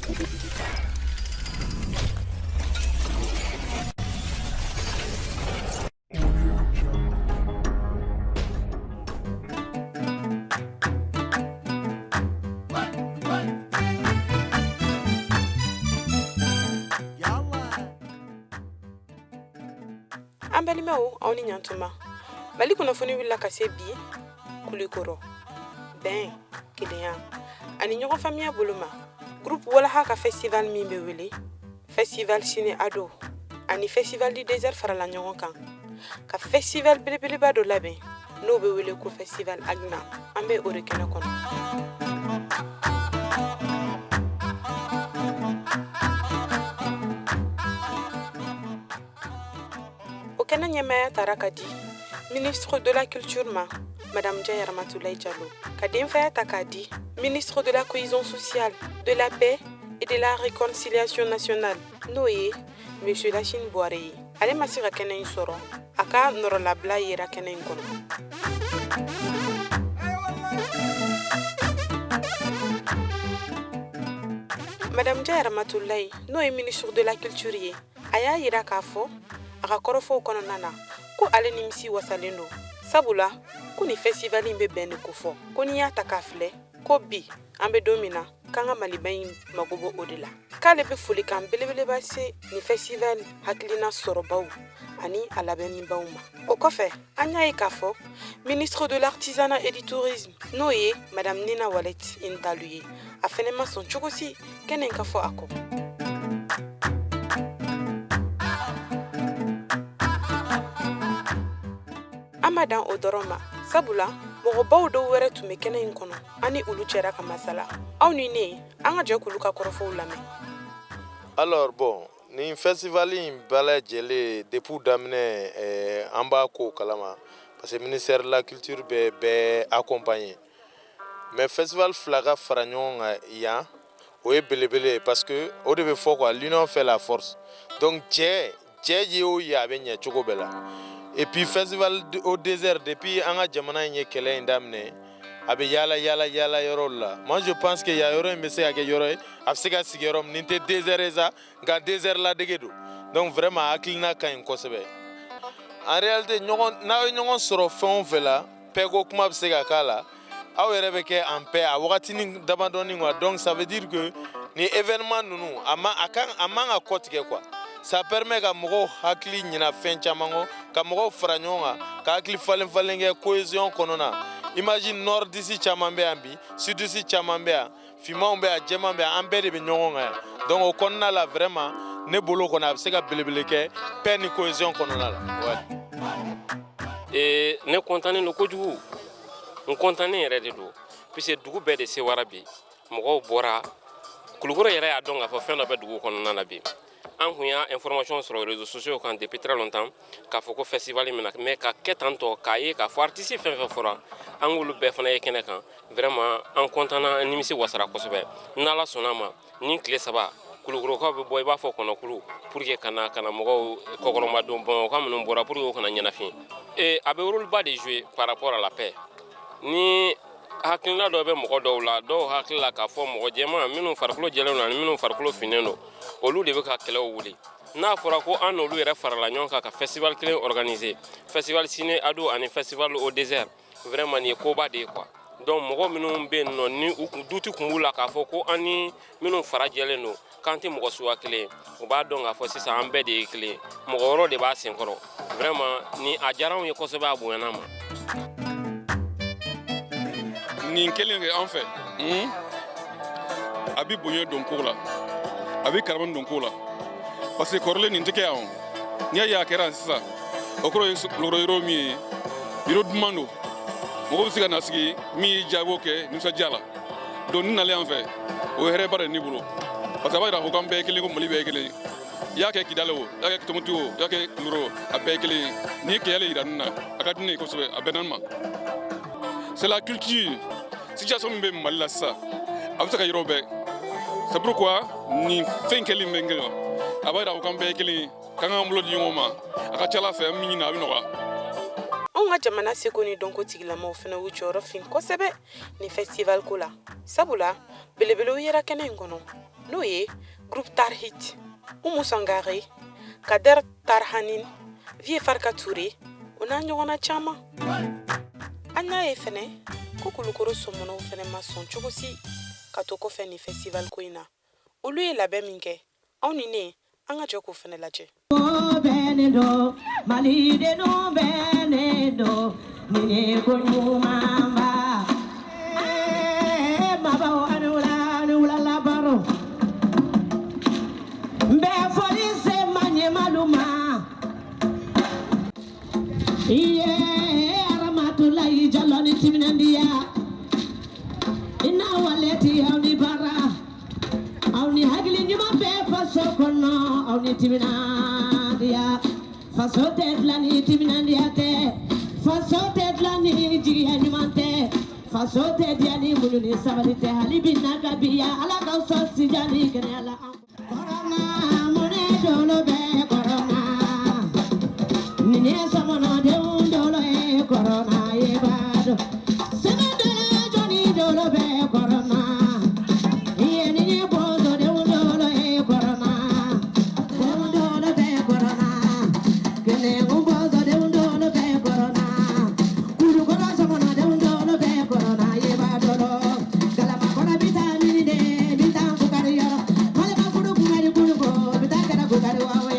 An balimaw, aw ni ɲantuma. Mali kunnafoni wulila ka se bi Kulikɔrɔ, bɛn, kelenya ani ɲɔgɔn faamuya bolo ma, groupe Walaha ka festival min bɛ wele Festival Ciné Ado ani Festival du Désert farala ɲɔgɔn kan ka festival belebeleba dɔ labɛn, n'o bɛ wele ko Festival Agna. An bɛ o de kɛnɛ kɔnɔ. O kɛnɛ ɲɛmaaya tara ka di ministre de la Culture ma, Madame Ndiaye Ramatoulaye Diallo, ka denfaya ta k'a di ministre de la Cohésion sociale, de la Paix et de la Réconciliation nationale, n'o ye Monsieur Lassine Bouaré ye. Ale ma se ka kɛnɛ in sɔrɔ, a ka nɔrɔlabila yera kɛnɛ in kɔnɔ. Madame Ndiaye Ramatoulaye, n'o ye ministre de la Culture ye, a y'a yira k'a fɔ a ka kɔrɔfɔw kɔnɔna na ko ale nimisi wasalen don, sabula ko nin festival in bɛ bɛn de kofɔ, ko n'i y'a ta k'a filɛ, ko bi an bɛ don min na, k'an ka Maliba in mago b'o o de la, k'ale bɛ folikan belebeleba se nin festival hakilina sɔrɔbaw ani a labɛnnibaw ma. O kɔfɛ, an y'a ye k'a fɔ ministre de l'Artisanat et du Tourisme, n'o ye Madame Nina Walet Intalu ye, a fɛnɛ ma sɔn cogo si kɛnɛ in ka fɔ a kɔ. An ma dan o dɔrɔn ma, sabula mɔgɔbaw dɔw wɛrɛ tun bɛ kɛnɛ in kɔnɔ, an ni olu cɛra ka masala. Aw ni ne, an ka jɛ k'olu ka kɔrɔfɔw lamɛn. Alors bon, nin festival in bɛɛ lajɛlen, depuis daminɛ, an b'a ko kalama, parce que ministère de la Culture bɛ bɛɛ accompagner. Mais festival fila ka fara ɲɔgɔn kan yan, o ye belebele ye, parce que o de bɛ fɔ quoi, l'union fait la force. Donc cɛ cɛ ye o ye, a bɛ ɲɛ cogo bɛɛ la. Et puis Festival au Désert, depuis an ka jamana in ye kɛlɛ in daminɛ, a bɛ yaala yaala yaala yɔrɔw la. Moi, je pense que yan yɔrɔ in bɛ se ka kɛ yɔrɔ ye, a bɛ se ka sigi yɔrɔ min nin tɛ désert ye sa, nka désert ladege don. Donc vraiment, hakilina ka ɲi kosɛbɛ. En réalité, ɲɔgɔn n'aw ye ɲɔgɔn sɔrɔ fɛn o fɛn la, paix ko kuma bɛ se ka k'a la, aw yɛrɛ bɛ kɛ en paix a wagatinin damadɔni quoi. Donc ça veut dire que ni événement ninnu, a ma a kan a man ka kɔtigɛ quoi. Ça permet ka mɔgɔw hakili ɲina fɛn caman kɔ, ka mɔgɔw fara ɲɔgɔn kan, ka hakili falen falen kɛ cohésion kɔnɔna. Imagine, nordiste caman bɛ yan bi, sudiste caman bɛ yan, finmanw bɛ yan, jɛman bɛ yan, an bɛɛ de bɛ ɲɔgɔn kan yan. Donc o kɔnɔna la, vraiment, ne bolo kɔni, a bɛ se ka belebele kɛ paix ni cohésion kɔnɔna la, ouais. Ee, ne kɔntannen don kojugu, n kɔntannen yɛrɛ de don, puisque dugu bɛɛ de sewara bi. Mɔgɔw bɔra Kulukɔrɔ yɛrɛ y'a dɔn k'a fɔ fɛn dɔ bɛ dugu kɔnɔna na bi. An kun y'a information sɔrɔ réseaux sociaux kan depuis très longtemps k'a fɔ ko festival min na, mais ka kɛ tan tɔ, k'a ye k'a fɔ artiste fɛn fɛn fɔra, an k'olu bɛɛ fana ye kɛnɛ kan, vraiment, an kɔntanna, an nimisi wasara kosɛbɛ. N'Ala sɔnna ma, ni tile 3, Kulukɔrɔkaw bɛ bɔ i b'a fɔ kɔnɔkulu pour que ka na mɔgɔw kɔkɔrɔma don, Bamakɔ minnu bɔra, pour que u kana ɲɛnafin. Et a bɛ rôle ba de jouer par rapport à la paix. Ni hakilina dɔ bɛ mɔgɔ dɔw la, dɔw hakili la k'a fɔ mɔgɔ jɛman minnu farikolo jɛlen don ani minnu farikolo finnen don, olu de bɛ ka kɛlɛw wuli. N'a fɔra ko an n'olu yɛrɛ farala ɲɔgɔn kan ka festival kelen organiser, Festival Ciné Ado ani Festival au Désert, vraiment, nin ye koba de ye quoi. Donc mɔgɔ minnu bɛ yen nɔ, ni u duti kun b'u la k'a fɔ ko an ni minnu fara jɛlen don, k'an tɛ mɔgɔ suguya kelen ye, u b'a dɔn k'a fɔ sisan an bɛɛ de ye kelen ye, mɔgɔ wɛrɛw de b'a senkɔrɔ. Vraiment, ni a diyara anw ye kosɛbɛ, a bonyana ma. Nin kelen kɛ an fɛ, a bɛ bonya don ko la, a bɛ karama don ko la, parce que kɔrɔlen nin tɛ kɛ yan o. N'i y'a ye a kɛra yan sisan, o kɔrɔ ye Kulukɔrɔ yɔrɔ min ye, yɔrɔ duman don, mɔgɔ bɛ se ka na sigi, min y'i diya i b'o kɛ nisɔndiya la. Donc ni nalen yan fɛ, o ye hɛrɛba de ye ne bolo, parce que a b'a yira ko k'an bɛɛ ye kelen, ko Mali bɛɛ ye kelen ye. I y'a kɛ Kidali o, i y'a kɛ Tɔnbukutu o, i y'a kɛ Kulukɔrɔ o, a bɛɛ ye kelen ye. N'i ye kɛlɛ yira nin na, a ka di ne ye kosɛbɛ, a bɛnna n ma. C'est la culture. Situation min bɛ Mali la sisan, a bɛ se ka yɔrɔ bɛɛ. C'est pourquoi nin fɛn kɛli min bɛ kɛ, a b'a yira ko k'an bɛɛ ye kelen ye, k'an k'an bolo di ɲɔgɔn ma. A ka ca Ala fɛ, an min ɲini, a bɛ nɔgɔya. Anw ka jamana seko ni dɔnko tigilamaw fana y'u jɔyɔrɔ fin kosɛbɛ nin festival ko la, sabula belebelew yera kɛnɛ in kɔnɔ, n'o ye groupe Tarhit, Umu Sangare, Kader Tarhanin, Vieux Farka Touré, o n'a ɲɔgɔnna caman. An y'a ye fɛnɛ ko Kulukoro sɔmɔnɔw fɛnɛ ma sɔn cogo si ka to kɔfɛ nin festival ko in na. Olu ye labɛn min kɛ, aw ni ne, an ka jɔ k'o fɛnɛ lajɛ. Malidenw bɛnnen don nin ye ko ɲumanba maabaw ani wula ani wula baro n bɛ foli se ma ɲɛmalu ma iye Aramatulayi Jalo ni timinandiya i n'a waleti aw ni baara aw ni hakili ɲuman bɛ faso kɔnɔ aw ni timinandiya faso tɛ dilan ni timinandiya tɛ faso tɛ dilan ni jigiya ɲuman tɛ faso tɛ diya ni muɲu ni sabali tɛ hali bi n'a ka biya Ala k'aw sɔn sija ni kɛnɛya la. Kɔrɔna mɔnɛ dolo bɛ kɔrɔna nin ye sɔmɔnɔdenw dolo ye kɔrɔna ye b'a dɔn sɛbɛn jɔnni dolo bɛ kɔrɔna iye nin ye bɔnsɔndenw dolo ye kɔrɔna dolo bɛ kɔrɔna kɛnɛkun bɔnsɔndenw dolo bɛ kɔrɔna kulukɔrɔ sɔmɔnɔdenw dolo bɛ kɔrɔna ye b'a dɔn galamakɔrɔ bi taa mini de bi taa kukari yɔrɔ malima kuru kukari kuluko bi taa kɛra kukari wawe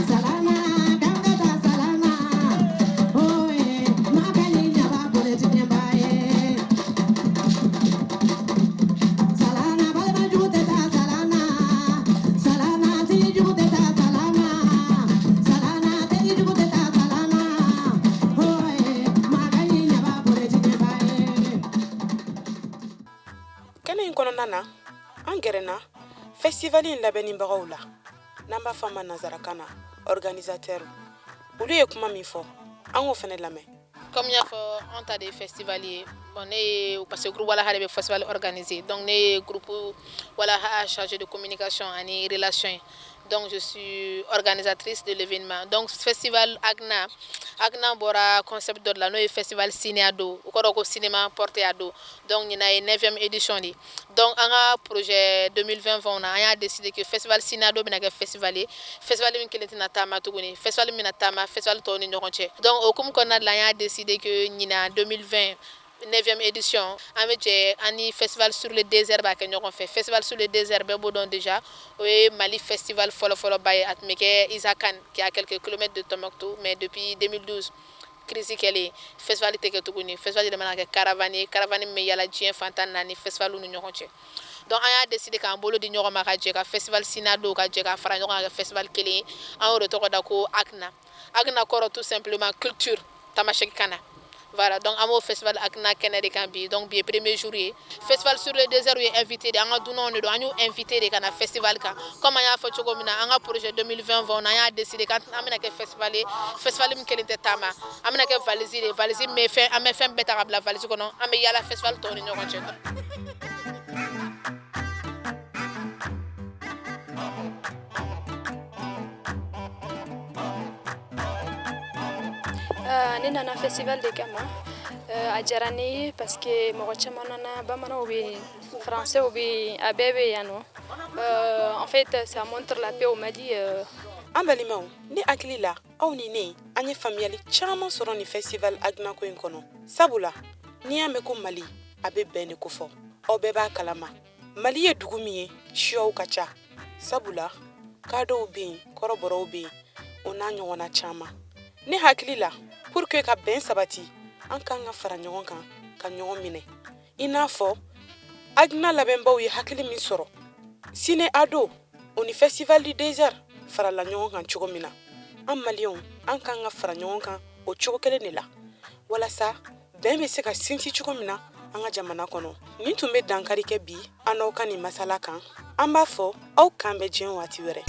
salama k'an ka taa salama oye makali ɲaba kole tiɲɛba ye salana balima jugu tɛ taa salana salana sini jugu tɛ taa salana salana teri jugu tɛ taa salana oye makali ɲaba kole tiɲɛba ye. Kɛnɛ in kɔnɔna na, an gɛrɛna festival in labɛnnibagaw la, n'an b'a fɔ a ma nanzarakan na organisateur. Olu ye kuma min fɔ, an k'o fɛnɛ lamɛn. Comme n y'a fɔ, an ta de ye festival ye. Bon, ne ye, parce que groupe Walaha de bɛ festival organisé, donc ne ye groupe Walaha chargé de communication ani relation ye. Donc je suis organisatrice de l'événement. Donc festival Agna, Agna bɔra concept dɔ de la, n'o ye festival ciné ado, o kɔrɔ ko cinéma porté ado. Donc ɲinan ye 9e édition de ye. Donc an ka projet 2020 fɛnw na, an y'a décidé que festival ciné ado bɛna kɛ festival ye, festival min kelen tɛna taama tuguni, festival min bɛna taama festival tɔw ni ɲɔgɔn cɛ. Donc o hukumu kɔnɔna la, an y'a décidé que ɲinan 2020 9e édition, an bɛ jɛ an ni festival sur le désert b'a kɛ ɲɔgɔn fɛ. Festival sur le désert, bɛɛ b'o dɔn déjà, o ye Mali festival fɔlɔ-fɔlɔba ye. A tun bɛ kɛ Isakan, qui est à quelques kilomètres de Tombouctou, mais depuis 2012, crise kɛlen, festival tɛ kɛ tuguni. Festival yɛlɛmana ka kɛ caravane ye, caravane min bɛ yala diɲɛ fan 14 festival ni ɲɔgɔn cɛ. Donc an y'a décidé k'an bolo di ɲɔgɔn ma ka jɛ ka festival Sinado ka jɛ ka fara ɲɔgɔn kan ka kɛ festival kelen ye. An y'o de tɔgɔ da ko Agna. Agna kɔrɔ tout simplement culture tamaseki kan na. Voilà, donc an b'o festival Agna kɛnɛ de kan bi. Donc bi ye premier jour ye. Festival sur le désert ye invité de, an ka dunanw de don, an y'u invité de ka na festival kan. Comme an y'a fɔ cogo min na, an ka projet 2020 fɛnw na, an y'a décidé k'an bɛna kɛ festival ye, festival min kelen tɛ taama, an bɛna kɛ valise de, valise min bɛ fɛn, an bɛ fɛn bɛɛ ta ka bila valise kɔnɔ, an bɛ yala festival tɔw ni ɲɔgɔn cɛ. Ne nana festival de kama. A diyara ne ye parce que mɔgɔ caman nana, bamananw bɛ yen, français bɛ yen, a bɛɛ bɛ yan nɔ. En fait, ça montre la paix au Mali. An balimaw, ne hakili la, aw ni ne, an ye faamuyali caman sɔrɔ nin festival Agna ko in kɔnɔ, sabula n'i y'a mɛn ko Mali, a bɛ bɛn de kofɔ. Aw bɛɛ b'a kalama, Mali ye dugu min ye, siyaw ka ca, sabula kadɔw bɛ yen, kɔrɔbɔrɔw bɛ yen, o n'a ɲɔgɔnna caman. Ne hakili la, pour que ka bɛn sabati, an k'an ka fara ɲɔgɔn kan ka ɲɔgɔn minɛ, i n'a fɔ Agna labɛnbaw ye hakili min sɔrɔ Ciné Ado o ni festival du désert farala ɲɔgɔn kan cogo min na, an maliyɛnw, an k'an ka fara ɲɔgɔn kan o cogo kelen de la, walasa bɛn bɛ se ka sinsin cogo min na an ka jamana kɔnɔ. Nin tun bɛ dankari kɛ bi an n'aw ka nin masala kan. An b'a fɔ aw k'an bɛ diɲɛ waati wɛrɛ.